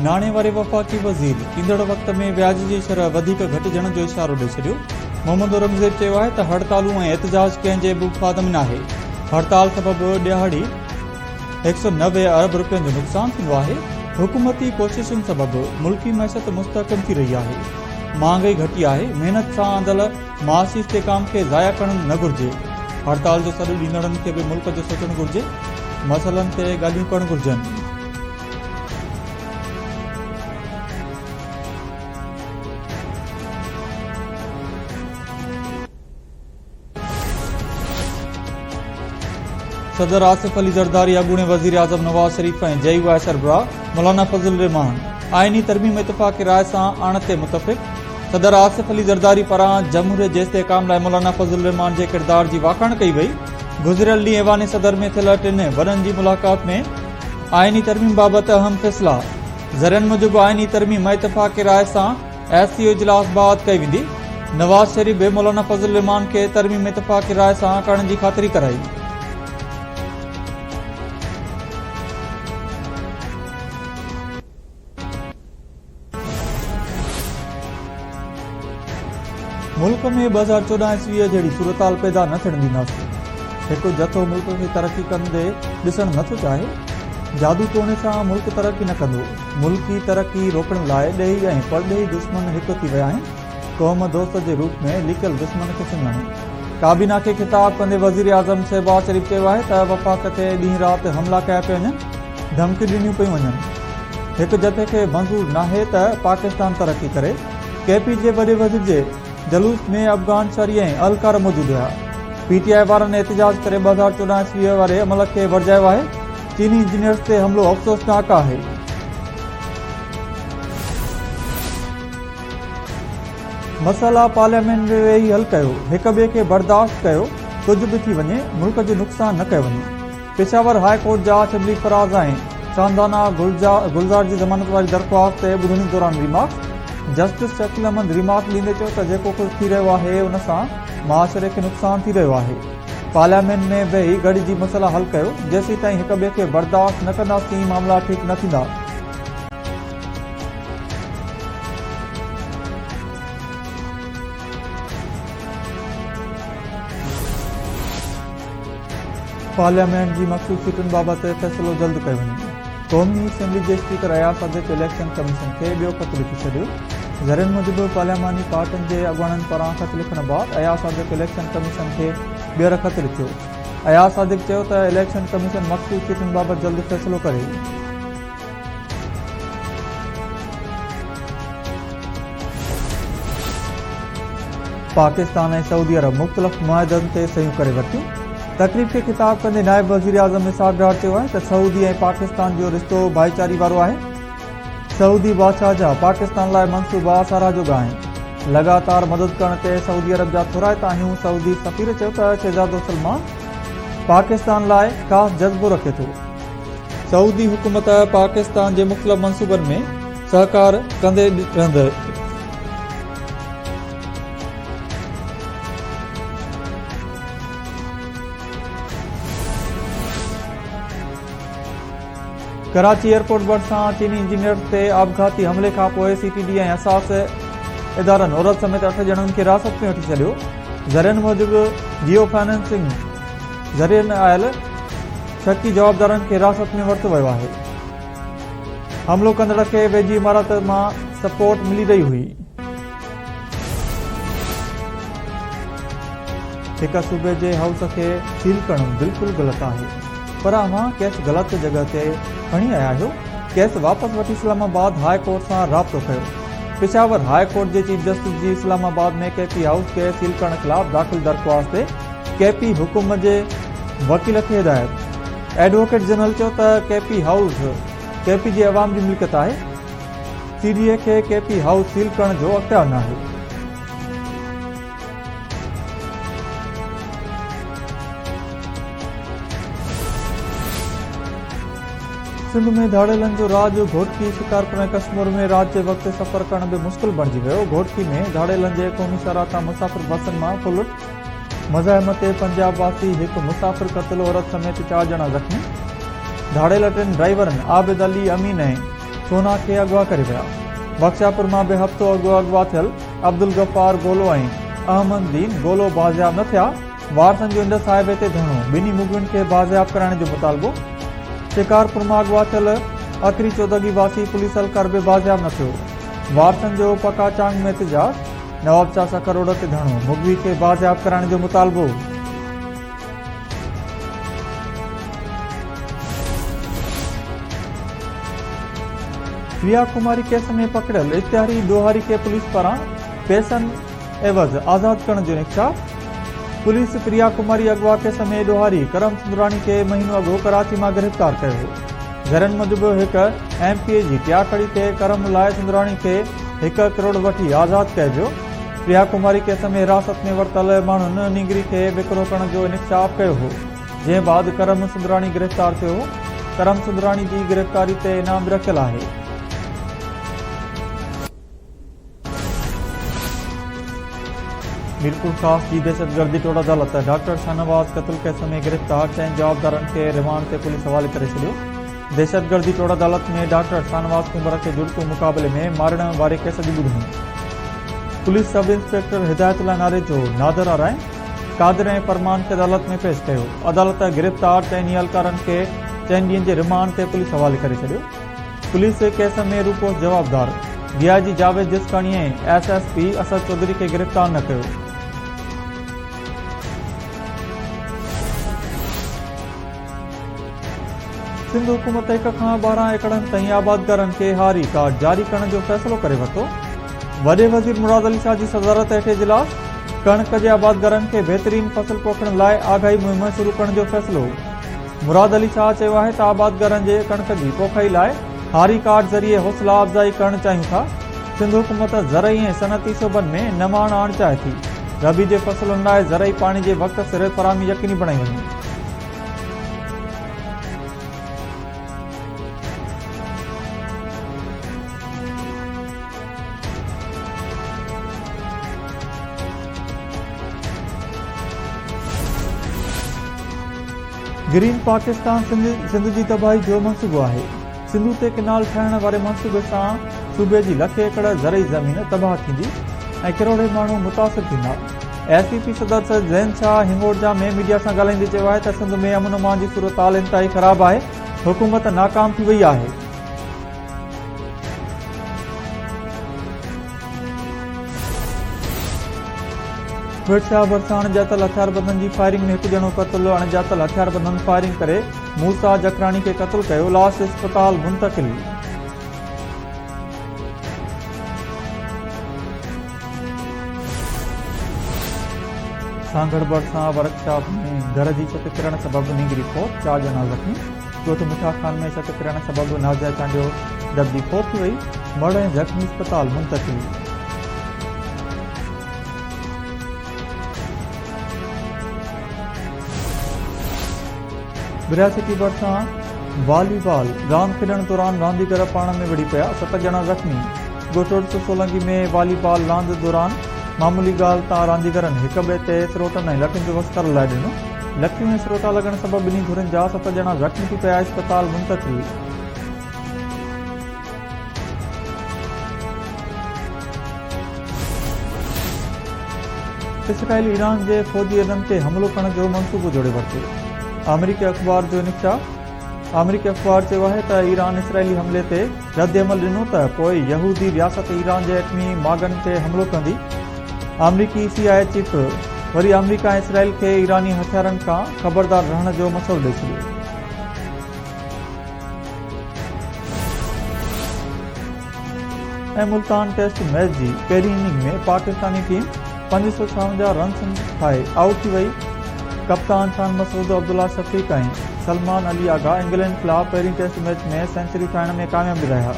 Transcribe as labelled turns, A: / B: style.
A: ناڻي واري وفاقي وزير ايندڙ وقت ۾ وياج جي شرح وڌيڪ گهٽجڻ جو اشارو ڏئي ڇڏيو. محمد اورنگزيب چيو آهي ته هڙتالون ۽ احتجاج ڪنهن جي به مفاد ۾ ناهي، هڙتال سبب ڏهاڙي 190 ارب رپين جو نقصان ٿيندو آهي، حڪومتي ڪوششن سبب ملڪي معيشت مستحڪم ٿي رهي آهي، مهانگائي گهٽي آهي، محنت سان آندل معاشي استحڪام کي ضايع ڪرڻ نه گهرجي، هڙتال جو سڏ ڏيندڙن کي به ملڪ جو سوچڻ گهرجي، مسئلن تي ڳالهيون ڪرڻ گهرجن. صدر آصف علي زرداري، اڳوڻي وزيراعظم نواز شريف ۽ جي يو آء سربراهه مولانا فضل الرحمان آئيني ترميم اتفاق راء سان آڻڻ تي متفق. صدر آصف علي زرداري پاران جمهوريت جي استحڪام لاء مولانا فضل الرحمان جي ڪردار جي واکاڻ ڪئي وئي. گذريل ڏينهن ايوان صدر ۾ ٿيل ٽن وڏن جي ملاقات ۾ آئيني ترميم بابت اهم فيصلا. ذريعن موجب آئيني ترميم اتفاق راء سان ايس سي او اجلاس بعد ڪئي ويندي. نواز شريف به مولانا فضل الرحمان کي ترميم اتفاق راء سان ڪرڻ جي خاطري ڪرائي. ملڪ ۾ 2014 عيسويء جهڙي صورتحال پيدا نه ٿيڻ ڏينداسين. هڪ جٿو ملڪ کي ترقي ڪندي ڏسڻ نه ٿو چاهي. جادو ٽوڻي سان ملڪ ترقي نه ڪندو. ملڪي ترقي روڪڻ لاء ڏيهي ۽ پرڏيهي دشمن هڪ ٿي ويا آهن. قوم دوست جي روپ ۾ لڪيل دشمن کي سڃاڻي. ڪابينا کي خطاب ڪندي وزيراعظم شهباز شريف چيو آهي ته وفاق تي ڏينهن رات حملا ڪيا پيا وڃن، ڌمڪيون ڏنيون پيون وڃن. هڪ جٿي کي منظور ناهي ته پاڪستان ترقي ڪري. ڪي پي جي وڏي وزير جي جلوس ۾ افغان شهري ۽ اهلڪار موجود هيا. پي ٽي آء وارن احتجاج ڪري 2014 عيسويء واري عمل کي ورجايو آهي. چيني انجنيئرز تي حملو افسوسناڪ آهي. مسئلا پارليامينٽ ۾ ويهي حل ڪيو، هڪ ٻئي کي برداشت ڪيو، ڪجهه به ٿي وڃي ملڪ جو نقصان نه ڪيو وڃي. پشاور هاء ڪورٽ جا شبلي فراز ۽ شاندانا گلزار جي ضمانت واري درخواست تي ٻڌڻي دوران remarks, justice Shakeel Ahmed remarks ڏيندي چيو ته جيڪو ڪجهه ٿي رهيو آهي ان سان معاشري کي نقصان ٿي رهيو آهي، پارليامينٽ ۾ ويهي گڏجي مسئلا حل ڪيو، جيسيتائين هڪ ٻئي کي برداشت نه ڪنداسين معاملا ٺيڪ نه ٿيندا. پارليامينٽ جي مخصوص سيٽن بابت فيصلو جلد ڪيو وڃي. قومي اسيمبلي جي speaker Ayaz Sadiq election commission کي ٻيو خط لکي ڇڏيو. ذريعن موجب پارلياماني پارٽين جي اڳواڻن پاران خط لکڻ بعد اياز صادق اليڪشن ڪميشن کي ٻيهر خط لکيو. اياز صادق چيو ته اليڪشن ڪميشن مخصوص سيٽن بابت جلد فيصلو ڪري. پاڪستان ۽ سعودي عرب مختلف معاهدن تي صحيحون ڪري ورتيون. تقريب کي خطاب ڪندي نائب وزيراعظم اسحاق ڊار چيو آهي ته سعودي ۽ پاڪستان جو رشتو ڀائيچاري وارو آهي، سعودي بادشاهه جا پاڪستان لاء منصوبا ساراهه جوڳا آهن، لڳاتار مدد ڪرڻ تي سعودي عرب جا ٿورائتا آهيون، سعودي سفير چيو ته شهزادو سلمان پاڪستان لاء خاص جذبو رکي ٿو. سعودي حڪومت پاڪستان جي مختلف منصوبن ۾ سهڪار ڪندي رهندي. ڪراچي ايئرپورٽ ڀرسان چيني انجنيئرز تي آپگهاتي حملي کانپوء سي ٽي ڊي ۽ حساس ادارن عورت سميت اٺ ڄڻن کي حراست ۾ وٺي ڇڏيو. ذريعن موجب جيو فنانسنگ ذريعن آيل شڪي جوابدارن کي حراست ۾ ورتو ويو آهي. حملو ڪندڙ کي ويجهي عمارت مان سپورٽ ملي رهي هئي. هڪ صوبي جي هائوس کي سيل ڪرڻ بلڪل غلط آهي پر اوهان ڪيس غلط جڳهه تي کڻي آيا آهيو، ڪيس واپس وٺي اسلام آباد هاء ڪورٽ سان رابطو ڪيو. پشاور هاء ڪورٽ جي چيف جسٽس جي اسلام آباد ۾ ڪي پي هائوس کي سيل ڪرڻ خلاف داخل درخواست تي ڪي پي حڪم جي وڪيل کي هدايت. ايڊووڪيٽ جنرل چيو ته ڪي پي هائوس ڪي پي جي عوام جي ملڪيت آهي، سي ڊي اي کي ڪي پي هائوس سيل ڪرڻ جو اختيار ناهي. سنڌ ۾ ڌاڙيلن جو راڄ، گهوٽڪي، شڪارپور ۽ ڪشمور ۾ رات جي وقت سفر ڪرڻ به مشڪل بڻجي ويو، گهوٽڪي ۾ ڌاڙيلن جي قومي شاهراهه تان مسافر بسن مان ڦرلٽ، مزاحمت تي پنجاب واسي هڪ مسافر قتل، عورت سميت چار ڄڻا زخمي، ڌاڙيل ٽن ڊرائيورن عابد علي، امين ۽ سونا کي اغوا ڪري ويا. بخشاپور مان به هفتو اڳ اغوا ٿيل عبدالغفار گولو ۽ احمد دين گولو بازياب نه ٿيا، وارثن جو انڊس هاء وي تي ڌرڻو، ٻنهي مغوين کي بازياب ڪرائڻ جو مطالبو. شڪارپور مان اغوا ٿيل اڪري چودڳي واسي پوليس اهلڪار به بازياب نه ٿيو، وارثن جو پڪا چانگ ۾ احتجاج، نوابشاهه سکر روڊ تي ڌرڻو، مغوي کي بازياب ڪرائڻ جو مطالبو. پريا ڪماري ڪيس ۾ پڪڙيل اشتهاري ڏوهاري کي پوليس پاران پئسن عيوض آزاد ڪرڻ جو انڪشاف، پوليس پريا ڪماري اغوا ڪيس ۾ ڏوهاري ڪرم سندراڻي کي مهينو اڳ ڪراچي مان گرفتار ڪيو هو. ذريعن موجب هڪ ايم پي اي جي ٽياڪڙي تي ڪرم لاء سندراڻي کي هڪ ڪروڙ وٺي آزاد ڪيو ويو. پريا ڪماري ڪيس ۾ حراست ۾ ورتل ماڻهن نينگري کي وڪرو ڪرڻ جو انڪشاف ڪيو هو، جنهن بعد ڪرم سندراڻي گرفتار ٿيو هو. ڪرم سندراڻي جي گرفتاري تي انعام به رکيل آهي. ميرپورخاص جي دهشتگردي ٽوڙ عدالت ڊاڪٽر شاهنواز قتل ڪيس ۾ گرفتار چئن جوابدارن کي رمانڊ تي پوليس حوالي ڪري ڇڏيو. دهشتگردي ٽوڙ عدالت ۾ ڊاڪٽر شاهنواز ڪنڀر کي جڙتو مقابلي ۾ مارڻ واري ڪيس جي ٻڌڻي. Police sub inspector Hidayatullah Narejo, Nadir Arain, Qadir ۽ Farman کي عدالت ۾ پيش ڪيو. عدالت گرفتار چئني اهلڪارن کي چئن ڏينهن جي رمانڊ تي پوليس حوالي ڪري ڇڏيو. پوليس ڪيس ۾ روپوش جوابدار D I G Javed Jiskani ۽ S S P Asad Chaudhry کي گرفتار نه ڪيو. سنڌ حڪومت هڪ کان 12 ايڪڙن تائين آبادگارن کي هاري ڪارڊ جاري ڪرڻ جو فيصلو ڪري ورتو. وڏي وزير مراد علي شاهه جي صدارت هيٺ اجلاس، ڪڻڪ جي آبادگارن کي بهترين فصل پوکڻ لاء آگاهي مهم شروع ڪرڻ جو فيصلو. مراد علي شاهه چيو آهي ته آبادگارن جي ڪڻڪ جي پوکائي لاء هاري ڪارڊ ذريعي حوصلا افزائي ڪرڻ چاهيون ٿا، سنڌ حڪومت زرعي ۽ صنعتي شعبن ۾ نواڻ آڻڻ چاهي ٿي، ربيع جي فصلن لاء زرعي پاڻي جي وقت سر فراهمي يقيني بڻائي وڃي. گرين پاڪستان سنڌ جي تباهي جو منصوبو آهي، سنڌو تي ڪئنال ٺاهڻ واري منصوبي سان صوبي جي لکين ايڪڙ زرعي زمين تباهه ٿيندي ۽ ڪروڙين ماڻهو متاثر ٿيندا. ايس پي پي صدر سيد زين شاهه هنگورجا ۾ ميڊيا سان ڳالهائيندي چيو آهي ته سنڌ ۾ امن امان جي صورتحال انتهائي خراب آهي، حڪومت ناڪام ٿي وئي آهي. ڀٽشاهه ڀرسان اڻڄاتل هٿياربندن جي فائرنگ ۾ هڪ ڄڻو قتل، اڻڄاتل هٿياربندن فائرنگ ڪري موسيٰ جکراڻي کي قتل ڪيو، لاش اسپتال منتقل. سانگهڙ ڀرسان ورڪشاپ ۾ گهر جي ڇت ڪرڻ سبب نينگري فوت، چار ڄڻا زخمي. ڳوٺ مٺا خان ۾ ڇت ڪرڻ سبب نازيا چانڊيو دٻجي فوت ٿي وئي، مڙهه ۽ زخمي اسپتال منتقل. ڀريا سٽي ڀرسان والي بال راند کيڏڻ دوران رانديگر پاڻ ۾ وڙهي پيا، ست ڄڻا زخمي. ڳوٺ عرس سولنگي ۾ والي بال راند دوران معمولي ڳالهه تان رانديگرن هڪ ٻئي تي سروٽن ۽ لٺين جو وسڪارو لائي ڏنو. لٺيون ۽ سروٽا لڳڻ سبب ٻنهي ڌرين جا ست ڄڻا زخمي ٿي پيا، اسپتال منتقل. اسرائيل ايران جي فوجي اڏن تي حملو ڪرڻ جو منصوبو جوڙي ورتو، آمريڪي اخبار جو انڪشاف. آمريڪي اخبار چيو آهي ته ايران اسرائيلي حملي تي ردعمل ڏنو ته پوء يهودي رياست ايران جي ايٽمي ماڳن تي حملو ڪندي. آمريڪي سي آء اي چيف وري آمريڪا ۽ اسرائيل کي ايراني هٿيارن کان خبردار رهڻ جو مشورو ڏئي ڇڏيو. ۽ ملتان ٽيسٽ ميچ جي پهرين اننگ ۾ پاڪستاني ٽيم 556 رنسن ٺاهي آئوٽ ٿي وئي. ڪپتان شان مسعود، عبدالله شفيق ۽ سلمان علي آغا انگلينڊ خلاف پهرين ٽيسٽ ميچ ۾ سينچريون ٺاهڻ ۾ ڪامياب رهيا.